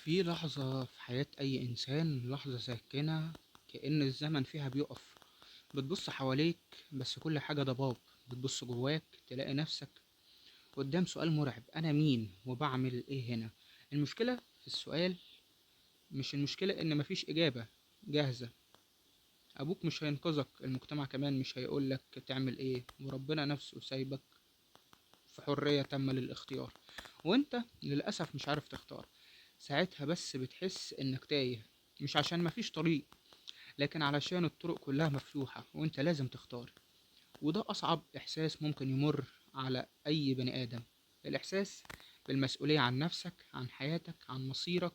في لحظة في حياة أي إنسان، لحظة ساكنة كأن الزمن فيها بيقف. بتبص حواليك بس كل حاجة ضباب. بتبص جواك تلاقي نفسك قدام سؤال مرعب: أنا مين وبعمل إيه هنا؟ المشكلة في السؤال مش المشكلة إن مفيش إجابة جاهزة. أبوك مش هينقذك، المجتمع كمان مش هيقولك تعمل إيه، وربنا نفسه سايبك في حرية تامة للاختيار، وانت للأسف مش عارف تختار. ساعتها بس بتحس انك تايه، مش عشان مفيش طريق، لكن علشان الطرق كلها مفتوحة وانت لازم تختار. وده أصعب إحساس ممكن يمر على أي بني آدم، الإحساس بالمسؤولية عن نفسك، عن حياتك، عن مصيرك.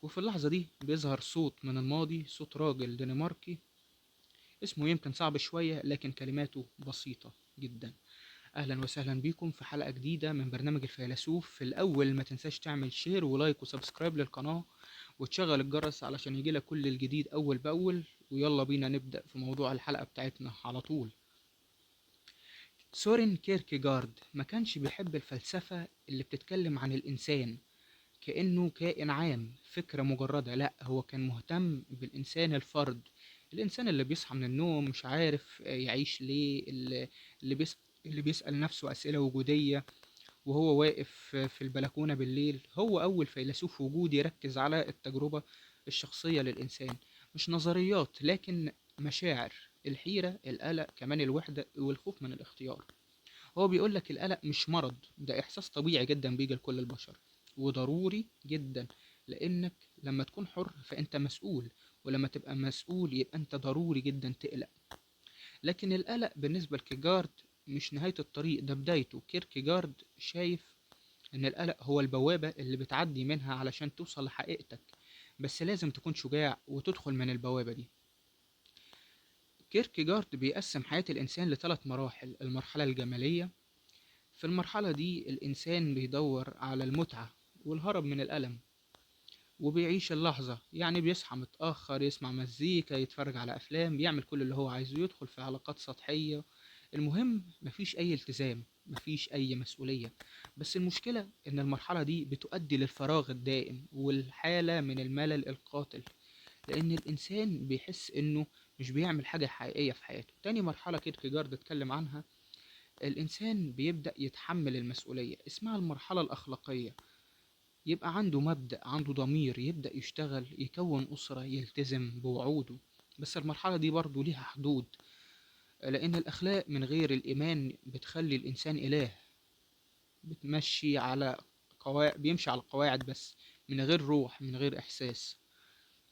وفي اللحظة دي بيظهر صوت من الماضي، صوت راجل دنماركي اسمه يمكن صعب شوية لكن كلماته بسيطة جدا. اهلا وسهلا بيكم في حلقة جديدة من برنامج الفيلسوف. في الاول ما تنساش تعمل share و like و subscribe للقناة وتشغل الجرس علشان يجيلك كل الجديد اول باول. ويلا بينا نبدأ في موضوع الحلقة بتاعتنا على طول. سورين كيركيجارد ما كانش بيحب الفلسفة اللي بتتكلم عن الإنسان كأنه كائن عام، فكرة مجردة. لا، هو كان مهتم بالإنسان الفرد، الإنسان اللي بيصحى من النوم مش عارف يعيش ليه، اللي بيسأل نفسه أسئلة وجودية وهو واقف في البلكونة بالليل. هو أول فيلسوف وجودي يركز على التجربة الشخصية للإنسان، مش نظريات لكن مشاعر، الحيرة، القلق، كمان الوحدة والخوف من الاختيار. هو بيقول لك القلق مش مرض، ده إحساس طبيعي جدا بيجي لكل البشر، وضروري جدا، لأنك لما تكون حر فأنت مسؤول، ولما تبقى مسؤول يبقى أنت ضروري جدا تقلق. لكن القلق بالنسبة لكيجارد مش نهاية الطريق، ده بدايته. كيركيجارد شايف إن القلق هو البوابة اللي بتعدي منها علشان توصل لحقيقتك، بس لازم تكون شجاع وتدخل من البوابة دي. كيركيجارد بيقسم حياة الإنسان لثلاث مراحل. المرحلة الجمالية، في المرحلة دي الإنسان بيدور على المتعة والهرب من الألم، وبيعيش اللحظة، يعني بيصحى متأخر، يسمع مزيكا، يتفرج على أفلام، بيعمل كل اللي هو عايزه، يدخل في علاقات سطحية. المهم مفيش أي التزام، مفيش أي مسؤولية. بس المشكلة إن المرحلة دي بتؤدي للفراغ الدائم والحالة من الملل القاتل، لأن الإنسان بيحس إنه مش بيعمل حاجة حقيقية في حياته. تاني مرحلة كيركيجارد اتكلم عنها، الإنسان بيبدأ يتحمل المسؤولية، اسمها المرحلة الأخلاقية. يبقى عنده مبدأ، عنده ضمير، يبدأ يشتغل، يكون أسرة، يلتزم بوعوده. بس المرحلة دي برضو ليها حدود، لأن الأخلاق من غير الإيمان بتخلي الإنسان إله، بتمشي على قواعد، بيمشي على القواعد بس من غير روح، من غير إحساس.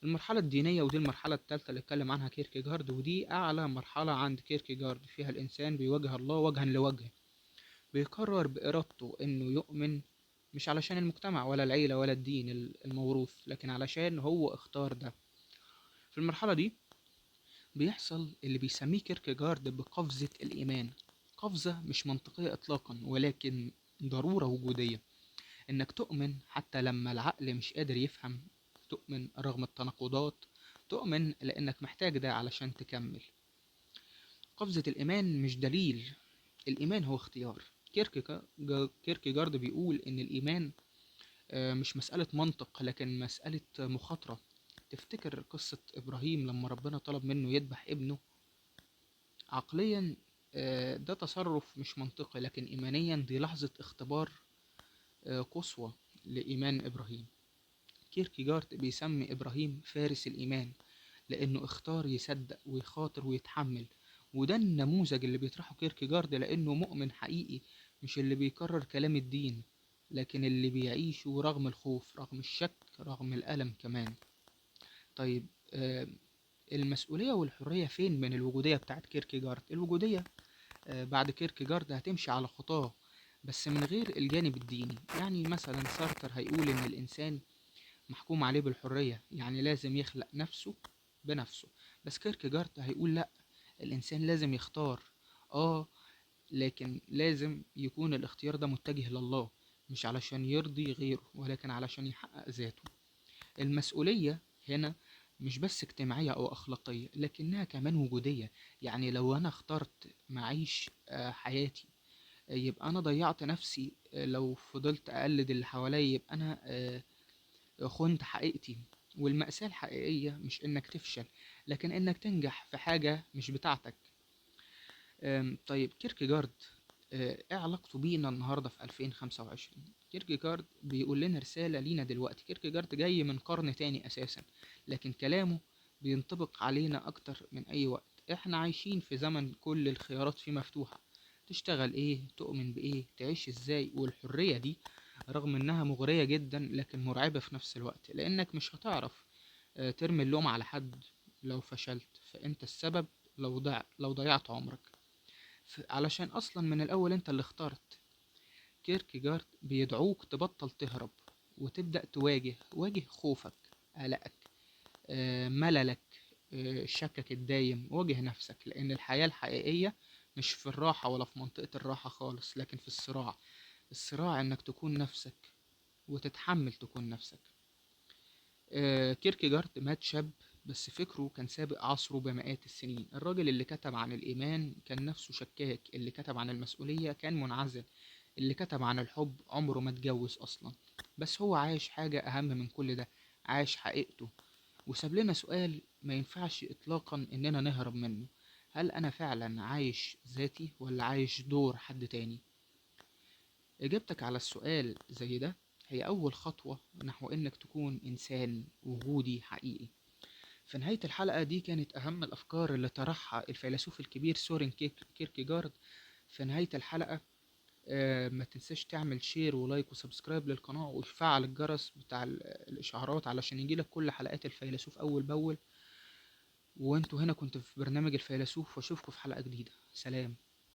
المرحلة الدينية، ودي المرحلة الثالثة اللي اتكلم عنها كيركيجارد، ودي أعلى مرحلة عند كيركيجارد، فيها الإنسان بيواجه الله وجها لوجه، بيقرر بإرادته إنه يؤمن، مش علشان المجتمع ولا العيلة ولا الدين الموروث، لكن علشان هو اختار ده. في المرحلة دي بيحصل اللي بيسميه كيركيجارد بقفزة الإيمان، قفزة مش منطقية إطلاقا ولكن ضرورة وجودية، إنك تؤمن حتى لما العقل مش قادر يفهم، تؤمن رغم التناقضات، تؤمن لأنك محتاج ده علشان تكمل. قفزة الإيمان مش دليل، الإيمان هو اختيار. كيركيجارد بيقول إن الإيمان مش مسألة منطق لكن مسألة مخاطرة. تفتكر قصة إبراهيم لما ربنا طلب منه يذبح ابنه؟ عقليا ده تصرف مش منطقي، لكن إيمانيا دي لحظة اختبار قصوى لإيمان إبراهيم. كيركيجارد بيسمي إبراهيم فارس الإيمان، لأنه اختار يصدق ويخاطر ويتحمل. وده النموذج اللي بيطرحه كيركيجارد، لأنه مؤمن حقيقي، مش اللي بيكرر كلام الدين، لكن اللي بيعيشه رغم الخوف، رغم الشك، رغم الألم كمان. طيب المسؤولية والحرية فين من الوجودية بتاعت كيركيجارد؟ الوجودية بعد كيركيجارد هتمشي على خطاه، بس من غير الجانب الديني. يعني مثلا سارتر هيقول إن الإنسان محكوم عليه بالحرية، يعني لازم يخلق نفسه بنفسه. بس كيركيجارد هيقول لأ، الإنسان لازم يختار، لكن لازم يكون الاختيار ده متجه لله، مش علشان يرضي غيره ولكن علشان يحقق ذاته. المسؤولية هنا مش بس اجتماعية أو أخلاقية، لكنها كمان وجودية. يعني لو أنا اخترت معيش حياتي، يبقى أنا ضيعت نفسي. لو فضلت أقلد اللي حواليا يبقى أنا خنت حقيقتي. والمأساة الحقيقية مش إنك تفشل، لكن إنك تنجح في حاجة مش بتاعتك. طيب كيركيجارد ايه علاقته بينا النهاردة في 2025؟ كيركيجارد بيقول لنا رسالة لينا دلوقتي. كيركيجارد جاي من قرن تاني أساسا، لكن كلامه بينطبق علينا أكتر من أي وقت. احنا عايشين في زمن كل الخيارات فيه مفتوحة، تشتغل ايه، تؤمن بايه، تعيش ازاي. والحرية دي رغم انها مغرية جدا لكن مرعبة في نفس الوقت، لانك مش هتعرف ترمي اللوم على حد لو فشلت، فانت السبب لو ضيعت عمرك، علشان اصلا من الاول انت اللي اخترت. كيركيجارد بيدعوك تبطل تهرب وتبدأ تواجه، واجه خوفك، قلقك، مللك، شكك الدايم. واجه نفسك، لأن الحياة الحقيقية مش في الراحة ولا في منطقة الراحة خالص، لكن في الصراع. الصراع إنك تكون نفسك وتتحمل تكون نفسك. كيركيجارد مات شاب، بس فكره كان سابق عصره بمئات السنين. الراجل اللي كتب عن الإيمان كان نفسه شكاك، اللي كتب عن المسؤولية كان منعزل، اللي كتب عن الحب عمره ما اتجوز أصلا. بس هو عايش حاجة أهم من كل ده، عايش حقيقته، وساب لنا سؤال ما ينفعش إطلاقا إننا نهرب منه: هل أنا فعلا عايش ذاتي ولا عايش دور حد تاني؟ إجابتك على السؤال زي ده هي أول خطوة نحو إنك تكون إنسان وجودي حقيقي. في نهاية الحلقة دي كانت أهم الأفكار اللي طرحها الفيلسوف الكبير سورين كيركيجارد. في نهاية الحلقة ما تنساش تعمل share و like و subscribe للقناة، وتفعل الجرس بتاع الإشعارات علشان يجيلك كل حلقات الفيلسوف أول بأول. وانتوا هنا كنت في برنامج الفيلسوف، واشوفكم في حلقة جديدة. سلام.